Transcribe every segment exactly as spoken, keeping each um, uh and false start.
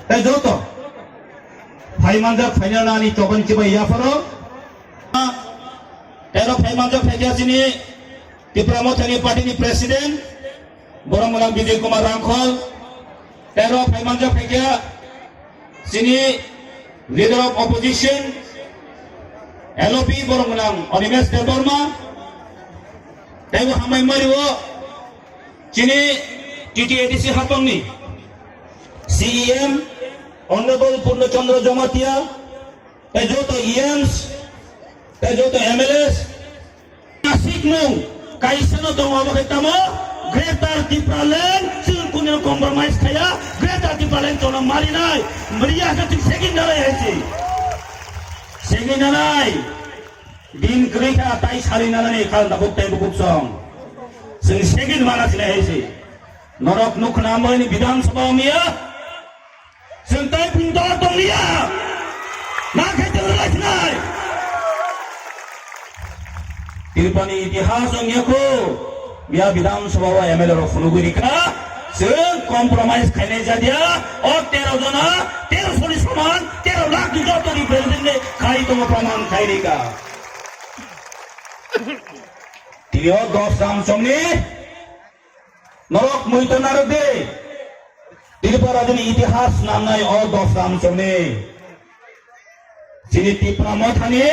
Tei joto phaimanjak phainani ani choban chibai yapharo. Tero phaimanjak phaikha chini Tipra Mothani party ni president, borok mwnang Bijoy Kumar Rangkhol. Tero phaimanjak phaikha chini leader of opposition, L O P, borok mwnang Animesh Debbarma. Tei bo hambai mari o chini T T A D C hapangni C E M, Honorable Purno Chandra Jamatia, tei joto E Ms, tei joto M L As, asik mung kaisa no tongo, abo khe tamo Greater Tipraland, chwng kunu compromise khaya, Greater Tipraland chwngno marinai, mriya khe chwng segwi nanai hai se. Segwi nanai. Din kwrwi kha tai sari nanani kha da buk tai bukuk song. Chwng segwi mana sinai hai se. Norok nukna amani Bidhan Sabha miya. Chwng tai phung dor tong liya. Na khai tong lai sinai. Tripurani itihas wng ya kho. Biya Bidhan Sabha o M L A rok phunugwi rikha. Chwng compromise khainai jadia. O tero jona, tero soni soman, tero lakh ni joto represent ni khai tongo, proman khai rikha. Tini o dos ram chomni Norok muitu narwk di. Tripura rajyoni itihas nangnai o dos ram chomni. Chini Tipra Mothani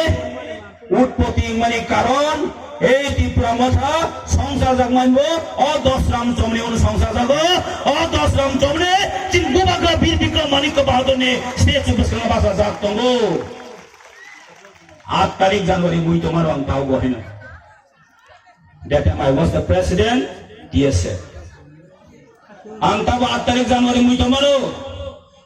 utpoti wngmani karon, ei Tipra Motha songchajak manbo o dos ram chomni uno songchajago, o dos ram chomni chini Bubagra Bir Bikram Manikya Bahadurni statue bwskango bachajak tongo. Aat tarik January mui tongmano ang tao bo hino. That time I was the president, D S A. Ang tabo aat tarik January mui tongmano.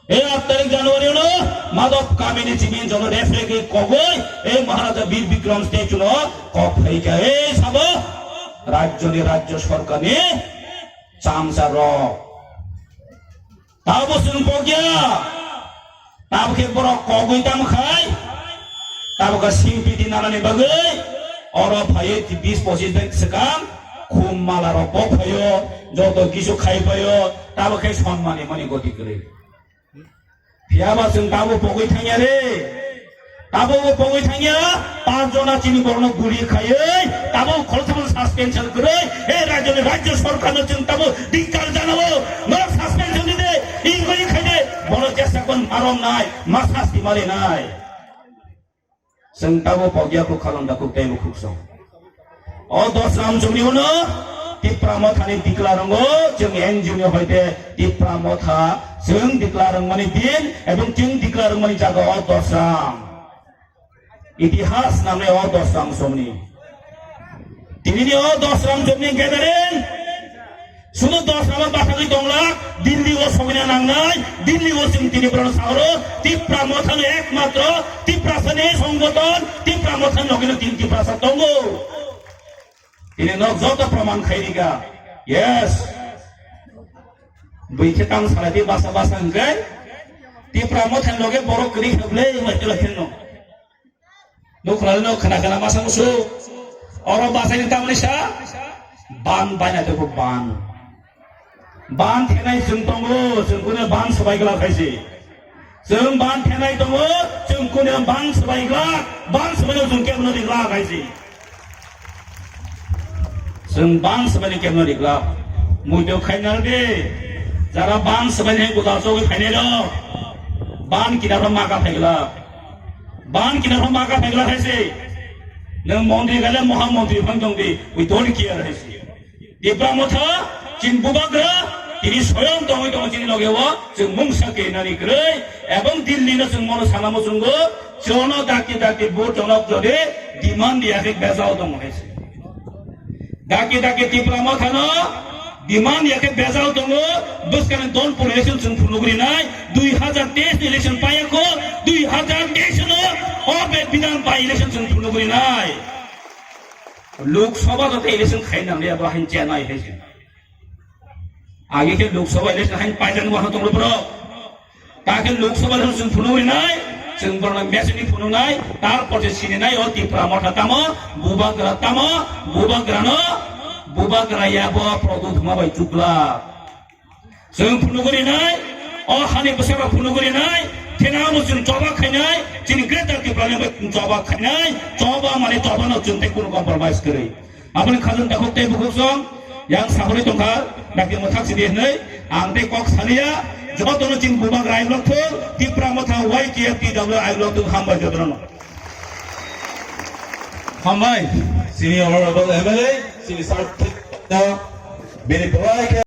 E aat tarik January no Madhop kamini chibin jono referee kogoi, e Maharaja Bir Bikram statue no kok phaika, e sabo rajyoni, rajya sorkarni chamsa rok. Tabo chwng pokya. Tabo khe borok kogwi tamo khai. Tabo khe singpiti nanani bagwi. Oro phaiwi bis pochis din swkang khum mala rok bo phaio. Joto kisu khai phaio. Tabo khe sonmani mani goti kwrwi. Phiyaba chwng tabo pogwi thangya re. Tabuk bo pogwi thangya, panch jona chini borokno guli khaiwi, tabuk khoroksa suspension kwrwi, e rajyoni rajya sorkarno chwng tabuk dhikar janao, norok suspension dide, inquiry khaide, bono jesa kon marom nai, ma sasti mari nai. Chwng tabuk pogya kuk khalong da kuk teibo kuk song. O dos ram chumni uno Tipra Mothani dikla rongo, chwng N G O ni hoite Tipra Motha chwng dikla rwngmani din ebong chwng dikla rwngmani jaga o dos ram. Itihas name o dos ram chumni. Tinini o dos ram chumni gathering sudu dos ram basagwi tonglak, Delhi o sogwina nangnai, Delhi o chwng tini borok sagoro, Tipra Mothani ekmatro, Tiprasani songgoton, Tipra Mothani nogino tin Tiprasa tongo. Tini nok joto proman khairika. Yes. Bui khe tang salai di basa basa hwnkhe. Tipra Mothani loge borok kwrwi khe ble wngbai tila khe no. Nukhlai no khna khna masa musu. Oro basa ni tamni sa. Ban baina to ban. Ban thenai chwng tongo, chwng kune ban swbai glak hai se. Chwng ban thenai tongo, chwng kune ban swbai glak, ban swbai no chwng kebno ri glak hai se. Chwng ban swbai no kebno ri glak. Muitu khaina de, jara ban swbai ni budal chogwi phainai rok. Ban kida rok maka phai glak. Ban kida rok maka phai glak hai se. Nwng montri gale moha montri phang tong di, we don't care hai se. Tipra Motha, chini bubagra, tini soyong tongwi tongo chini loge o, chwng mungsa keinani kwrwi, ebong Delhi no chwng mono sana muchungo, jono dakti dakti vote jonok jodi demand ya khe bejal tongo hai se. Dakti dakti Tipra Motha no demand ya khe bejal tongo, bwskani Donpur election chwng phunugri nai, dui hajar teis ni election paya kho, dui hajar teis no o be bidhan by election chwng phunugri nai. Lok Sabha joto election khai nang liya bo hain chenai hai se. Agi khe Lok Sabha election hain paijak bo hano tonglo borok. Ta khe Lok Sabha election chwng phunugwi nai, chwng borok machine ni phunuknai, tar por se sini nai o Tipra Motha tamo, bubagra tamo, bubagra no, bubagra ya bo product ma bai chukla. Chwng phunugwi rinai, O hani bwsarok phunugwi rinai, thena omo chwng choba khainai, chini Greater Tipraland bai chwng choba khainai, choba mane choba no chwng tei kunu compromise kwrwi. Aboni khajang takhuk tei bukhuk song, yang sakhorwi tongkha, dakti mwthak sidi hwnwi, ang tei kok saliya, jotono chini bubagra aiglok thung, Tipra Motha Y T F T W aiglok thung, hambai jotono. Hambai, chini Honorable M L A, chini Sir, bini bwlai khe